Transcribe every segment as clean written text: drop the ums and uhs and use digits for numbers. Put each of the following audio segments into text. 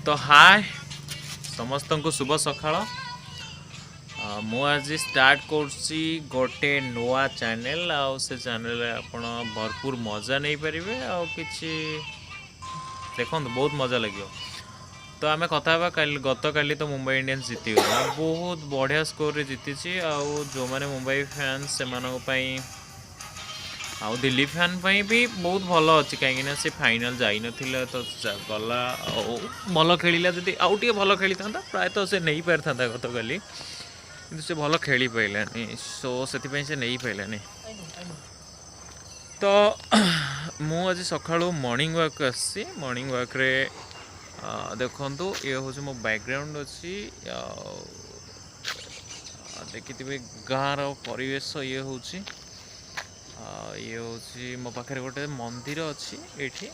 ତ ହାଏ, ସମସ୍ତଙ୍କୁ ଶୁଭ ସକାଳ। ମୁଁ ଆଜି ଷ୍ଟାର୍ଟ କରୁଛି ଗୋଟେ ନୂଆ ଚ୍ୟାନେଲ୍ ଆଉ ସେ ଚ୍ୟାନେଲ୍ରେ ଆପଣ ଭରପୁର ମଜା ନେଇପାରିବେ ଆଉ କିଛି ଦେଖନ୍ତୁ, ବହୁତ ମଜା ଲାଗିବ। ତ ଆମେ କଥା ହେବା କାଲି। ଗତକାଲି ତ ମୁମ୍ବାଇ ଇଣ୍ଡିଆନ୍ସ ଜିତିଗଲା, ବହୁତ ବଢ଼ିଆ ସ୍କୋରରେ ଜିତିଛି। ଆଉ ଯେଉଁମାନେ ମୁମ୍ବାଇ ଫ୍ୟାନ୍ସ, ସେମାନଙ୍କ ପାଇଁ ଆଉ ଦିଲ୍ଲୀ ଫ୍ୟାନ୍ ପାଇଁ ବି ବହୁତ ଭଲ ଅଛି, କାହିଁକିନା ସେ ଫାଇନାଲ୍ ଯାଇନଥିଲା ତ ଗଲା ଆଉ ଭଲ ଖେଳିଲା। ଯଦି ଆଉ ଟିକେ ଭଲ ଖେଳିଥାନ୍ତା, ପ୍ରାୟତଃ ସେ ନେଇପାରିଥାନ୍ତା ଗତକାଲି। କିନ୍ତୁ ସେ ଭଲ ଖେଳି ପାରିଲାନି, ସୋ ସେଥିପାଇଁ ସେ ନେଇପାରିଲାନି। ତ ମୁଁ ଆଜି ସକାଳୁ ମର୍ଣ୍ଣିଂ ୱାକ୍ ଆସିଛି। ମର୍ଣ୍ଣିଂ ୱାକ୍ରେ ଦେଖନ୍ତୁ, ଇଏ ହେଉଛି ମୋ ବ୍ୟାକଗ୍ରାଉଣ୍ଡ ଅଛି ଆଉ ଦେଖିଥିବେ ଗାଁର ପରିବେଶ ଇଏ ହେଉଛି। ଆଉ ଇଏ ହେଉଛି ମୋ ପାଖରେ ଗୋଟେ ମନ୍ଦିର ଅଛି ଏଇଠି।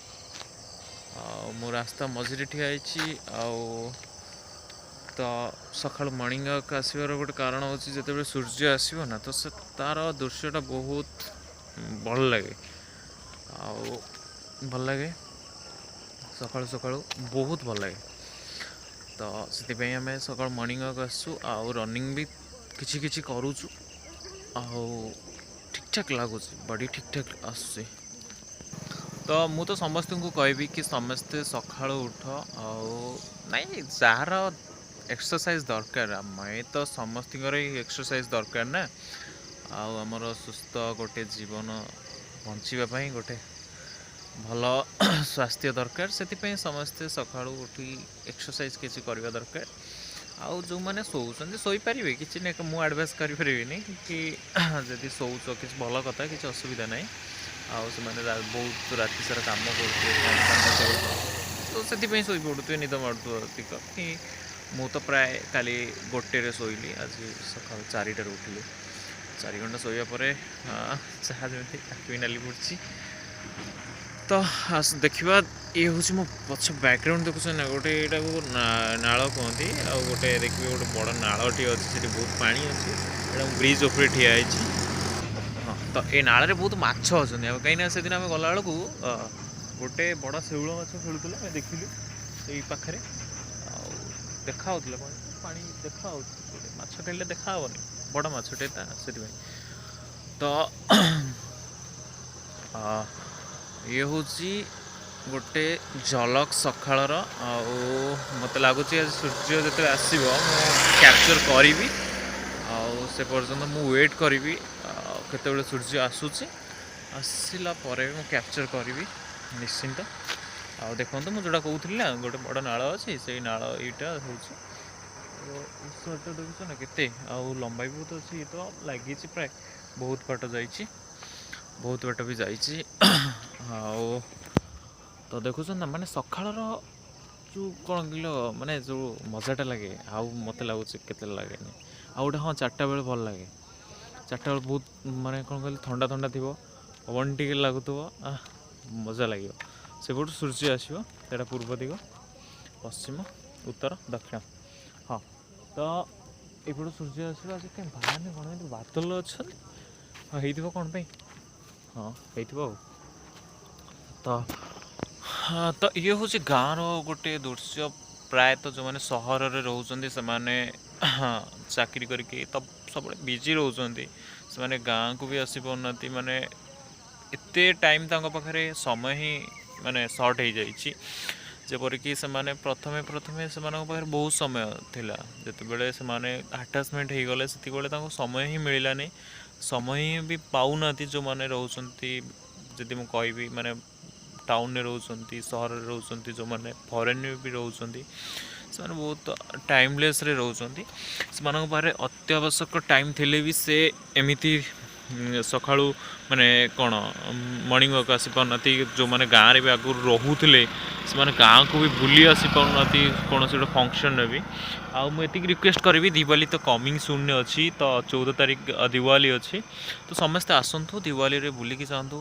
ଆଉ ମୁଁ ରାସ୍ତା ମଝିରେ ଠିଆ ହେଇଛି। ଆଉ ତ ସକାଳୁ ମର୍ଣ୍ଣିଂ ୱାକ୍ ଆସିବାର ଗୋଟେ କାରଣ ହେଉଛି, ଯେତେବେଳେ ସୂର୍ଯ୍ୟ ଆସିବ ନା, ତ ସେ ତାର ଦୃଶ୍ୟଟା ବହୁତ ଭଲ ଲାଗେ। ଆଉ ଭଲ ଲାଗେ, ସକାଳୁ ସକାଳୁ ବହୁତ ଭଲ ଲାଗେ। ତ ସେଥିପାଇଁ ଆମେ ସକାଳୁ ମର୍ଣ୍ଣିଂ ୱାକ୍ ଆସୁଛୁ ଆଉ ରନିଂ ବି କିଛି କିଛି କରୁଛୁ। ଆଉ ଠିକ୍ଠାକ୍ ଲାଗୁଛି, ବଡ଼ି ଠିକ୍ଠାକ୍ ଆସୁଛି। ତ ମୁଁ ତ ସମସ୍ତଙ୍କୁ କହିବି କି ସମସ୍ତେ ସକାଳୁ ଉଠ। ଆଉ ନାଇଁ, ଯାହାର ଏକ୍ସରସାଇଜ୍ ଦରକାର, ଆମେ ତ ସମସ୍ତଙ୍କର ହିଁ ଏକ୍ସରସାଇଜ୍ ଦରକାର ନା। ଆଉ ଆମର ସୁସ୍ଥ ଗୋଟେ ଜୀବନ ବଞ୍ଚିବା ପାଇଁ ଗୋଟେ ଭଲ ସ୍ୱାସ୍ଥ୍ୟ ଦରକାର। ସେଥିପାଇଁ ସମସ୍ତେ ସକାଳୁ ଉଠି ଏକ୍ସରସାଇଜ୍ କିଛି କରିବା ଦରକାର। ଆଉ ଯେଉଁମାନେ ଶୋଉଛନ୍ତି, ଶୋଇପାରିବେ, କିଛି ନାହିଁ। ମୁଁ ଆଡ଼ଭାଇସ୍ କରିପାରିବିନି କି ଯଦି ଶୋଉଛ, କିଛି ଭଲ କଥା, କିଛି ଅସୁବିଧା ନାହିଁ। ଆଉ ସେମାନେ ବହୁତ ରାତି ସାରା କାମ କରୁଥିବେ, କମ୍ କାମ ଥିବ, ତ ସେଥିପାଇଁ ଶୋଇପଡ଼ୁଥିବେ, ନିଦ ମାଡ଼ୁଥିବ ଅଧିକ କି। ମୁଁ ତ ପ୍ରାୟ କାଲି 1ରେ ଶୋଇଲି, ଆଜି ସକାଳୁ 4ଟାରେ ଉଠିଲି। 4 ଘଣ୍ଟା ଶୋଇବା ପରେ ଯାହା ଯେମିତି ଆଖି ବି ନାଲି ପଡ଼ିଛି। ତ ଆସ ଦେଖିବା। ଇଏ ହେଉଛି ମୋ ପଛ ବ୍ୟାକଗ୍ରାଉଣ୍ଡ, ଦେଖୁଛନ୍ତି ନା? ଗୋଟେ ଏଇଟାକୁ ନାଳ କୁହନ୍ତି। ଆଉ ଗୋଟେ ଦେଖିବେ, ଗୋଟେ ବଡ଼ ନାଳଟି ଅଛି, ସେଠି ବହୁତ ପାଣି ଅଛି। ଏଇଟା ମୁଁ ବ୍ରିଜ୍ ଉପରେ ଠିଆ ହେଇଛି। ହଁ, ତ ଏ ନାଳରେ ବହୁତ ମାଛ ଅଛନ୍ତି। ଆଉ କାହିଁକିନା ସେଦିନ ଆମେ ଗଲାବେଳକୁ ଗୋଟେ ବଡ଼ ଶେଉଳ ମାଛ ଖେଳୁଥିଲା, ଆମେ ଦେଖିଲୁ ଏଇ ପାଖରେ। ଆଉ ଦେଖା ହେଉଥିଲା, ପାଣି ପାଣି ଦେଖା ହେଉଛି। ଗୋଟେ ମାଛ ଖେଳିଲେ ଦେଖା ହେବନି? ବଡ଼ ମାଛଟେ ତା ସେଥିପାଇଁ। ତ ଇଏ ହେଉଛି ଗୋଟେ ଝଲକ ସକାଳର। ଆଉ ମୋତେ ଲାଗୁଛି ଆଜି ସୂର୍ଯ୍ୟ ଯେତେବେଳେ ଆସିବ, ମୁଁ କ୍ୟାପଚର୍ କରିବି। ଆଉ ସେ ପର୍ଯ୍ୟନ୍ତ ମୁଁ ୱେଟ୍ କରିବି, ଆଉ କେତେବେଳେ ସୂର୍ଯ୍ୟ ଆସୁଛି, ଆସିଲା ପରେ ବି ମୁଁ କ୍ୟାପଚର୍ କରିବି ନିଶ୍ଚିନ୍ତ। ଆଉ ଦେଖନ୍ତୁ, ମୁଁ ଯେଉଁଟା କହୁଥିଲି ନା, ଗୋଟେ ବଡ଼ ନାଳ ଅଛି, ସେଇ ନାଳ ଏଇଟା ହେଉଛି। ଓସାରଟା ଦେଖୁଛ ନା କେତେ, ଆଉ ଲମ୍ବା ବି ବହୁତ ଅଛି। ଇଏ ତ ଲାଗିଛି, ପ୍ରାୟ ବହୁତ ବାଟ ଯାଇଛି, ବହୁତ ବାଟ ବି ଯାଇଛି। ଆଉ ତ ଦେଖୁଛନ୍ତି ନା, ମାନେ ସକାଳର ଯେଉଁ କ'ଣ କହିଲ, ମାନେ ଯେଉଁ ମଜାଟା ଲାଗେ, ଆଉ ମୋତେ ଲାଗୁଛି କେତେ ଲାଗେନି। ଆଉ ଗୋଟେ, ହଁ, 4ଟା ବେଳେ ଭଲ ଲାଗେ। 4ଟା ବେଳେ ବହୁତ ମାନେ କ'ଣ କହିଲେ, ଥଣ୍ଡା ଥଣ୍ଡା ଥିବ, ପବନ ଟିକେ ଲାଗୁଥିବ, ଆଃ ମଜା ଲାଗିବ। ସେପଟୁ ସୂର୍ଯ୍ୟ ଆସିବ। ସେଇଟା ପୂର୍ବ ଦିଗ, ପଶ୍ଚିମ, ଉତ୍ତର, ଦକ୍ଷିଣ। ହଁ, ତ ଏପଟୁ ସୂର୍ଯ୍ୟ ଆସିବ। ଆଜି କାହିଁ ବାହାରିନି? କ'ଣ ଏମିତି ବାଦଲ ଅଛନ୍ତି? ହଁ, ହେଇଥିବ କ'ଣ ପାଇଁ? ହଁ, ହେଇଥିବ। ଆଉ ତ ହଁ, ତ ଇଏ ହେଉଛି ଗାଁର ଗୋଟେ ଦୃଶ୍ୟ। ପ୍ରାୟତଃ ଯେଉଁମାନେ ସହରରେ ରହୁଛନ୍ତି, ସେମାନେ ଚାକିରି କରିକି ତ ସବୁବେଳେ ବିଜି ରହୁଛନ୍ତି। ସେମାନେ ଗାଁକୁ ବି ଆସିପାରୁନାହାନ୍ତି। ମାନେ ଏତେ ଟାଇମ୍ ତାଙ୍କ ପାଖରେ ସମୟ ହିଁ ମାନେ ସର୍ଟ ହେଇଯାଇଛି। ଯେପରିକି ସେମାନେ ପ୍ରଥମେ ପ୍ରଥମେ ସେମାନଙ୍କ ପାଖରେ ବହୁତ ସମୟ ଥିଲା। ଯେତେବେଳେ ସେମାନେ ଆଟାଚମେଣ୍ଟ ହେଇଗଲେ, ସେତିକିବେଳେ ତାଙ୍କୁ ସମୟ ହିଁ ମିଳିଲାନି, ସମୟ ହିଁ ବି ପାଉନାହାନ୍ତି। ଯେଉଁମାନେ ରହୁଛନ୍ତି, ଯଦି ମୁଁ କହିବି, ମାନେ ଟାଉନରେ ରହୁଛନ୍ତି, ସହରରେ ରହୁଛନ୍ତି, ଯେଉଁମାନେ ଫରେନରେ ବି ରହୁଛନ୍ତି, ସେମାନେ ବହୁତ ଟାଇମଲେସ୍ରେ ରହୁଛନ୍ତି। ସେମାନଙ୍କ ପାଖରେ ଅତ୍ୟାବଶ୍ୟକ ଟାଇମ୍ ଥିଲେ ବି ସେ ଏମିତି ସକାଳୁ ମାନେ କ'ଣ ମର୍ଣ୍ଣିଂ ୱାକ୍ ଆସିପାରୁନାହାନ୍ତି। ଯେଉଁମାନେ ଗାଁରେ ବି ଆଗରୁ ରହୁଥିଲେ, ସେମାନେ ଗାଁକୁ ବି ବୁଲି ଆସିପାରୁନାହାନ୍ତି କୌଣସି ଗୋଟେ ଫଙ୍କସନ୍ରେ ବି। ଆଉ ମୁଁ ଏତିକି ରିକ୍ୱେଷ୍ଟ କରିବି, ଦିୱାଲି ତ କମିଂ ସୁନ୍ରେ ଅଛି। ତ 14 ତାରିଖ ଦିୱାଲି ଅଛି। ତ ସମସ୍ତେ ଆସନ୍ତୁ, ଦିୱାଲିରେ ବୁଲିକି ଯାଆନ୍ତୁ,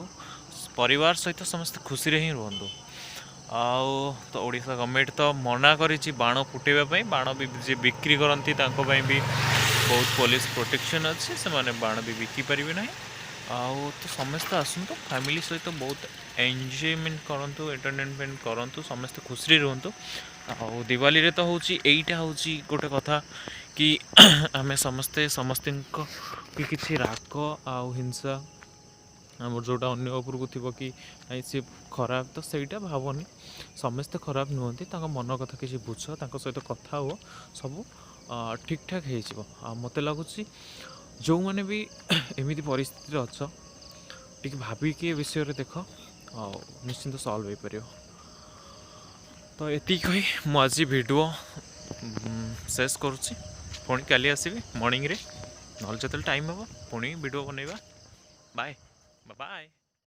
ପରିବାର ସହିତ ସମସ୍ତେ ଖୁସିରେ ହିଁ ରୁହନ୍ତୁ। ଆଉ ତ ଓଡ଼ିଶା ଗଭର୍ଣ୍ଣମେଣ୍ଟ ତ ମନା କରିଛି ବାଣ ଫୁଟେଇବା ପାଇଁ। ବାଣ ବି ଯିଏ ବିକ୍ରି କରନ୍ତି, ତାଙ୍କ ପାଇଁ ବି ବହୁତ ପୋଲିସ ପ୍ରୋଟେକ୍ସନ୍ ଅଛି, ସେମାନେ ବାଣ ବି ବିକି ପାରିବେ ନାହିଁ। ଆଉ ତ ସମସ୍ତେ ଆସନ୍ତୁ, ଫ୍ୟାମିଲି ସହିତ ବହୁତ ଏନ୍ଜୟମେଣ୍ଟ କରନ୍ତୁ, ଏଣ୍ଟରଟେନମେଣ୍ଟ କରନ୍ତୁ, ସମସ୍ତେ ଖୁସିରେ ରୁହନ୍ତୁ। ଆଉ ଦିୱାଲିରେ ତ ହେଉଛି, ଏଇଟା ହେଉଛି ଗୋଟେ କଥା କି ଆମେ ସମସ୍ତେ ସମସ୍ତଙ୍କ କି କିଛି ରାଗ ଆଉ ହିଂସା ଆମର ଯେଉଁଟା ଅନ୍ୟ ଉପରକୁ ଥିବ କି ନାଇଁ, ସିଏ ଖରାପ, ତ ସେଇଟା ଭାବନି। ସମସ୍ତେ ଖରାପ ନୁହନ୍ତି। ତାଙ୍କ ମନ କଥା କିଛି ବୁଝ, ତାଙ୍କ ସହିତ କଥା ହୁଅ, ସବୁ ଠିକ୍ ଠାକ୍ ହେଇଯିବ। ଆଉ ମୋତେ ଲାଗୁଛି ଯେଉଁମାନେ ବି ଏମିତି ପରିସ୍ଥିତିରେ ଅଛ, ଟିକେ ଭାବିକି ଏ ବିଷୟରେ ଦେଖ ଆଉ ନିଶ୍ଚିନ୍ତ ସଲ୍ଭ ହେଇପାରିବ। ତ ଏତିକି କହି ମୁଁ ଆଜି ଭିଡ଼ିଓ ଶେଷ କରୁଛି। ପୁଣି କାଲି ଆସିବି ମର୍ଣ୍ଣିଂରେ, ନହେଲେ ଯେତେବେଳେ ଟାଇମ୍ ହେବ ପୁଣି ଭିଡ଼ିଓ ବନେଇବା। Bye bye.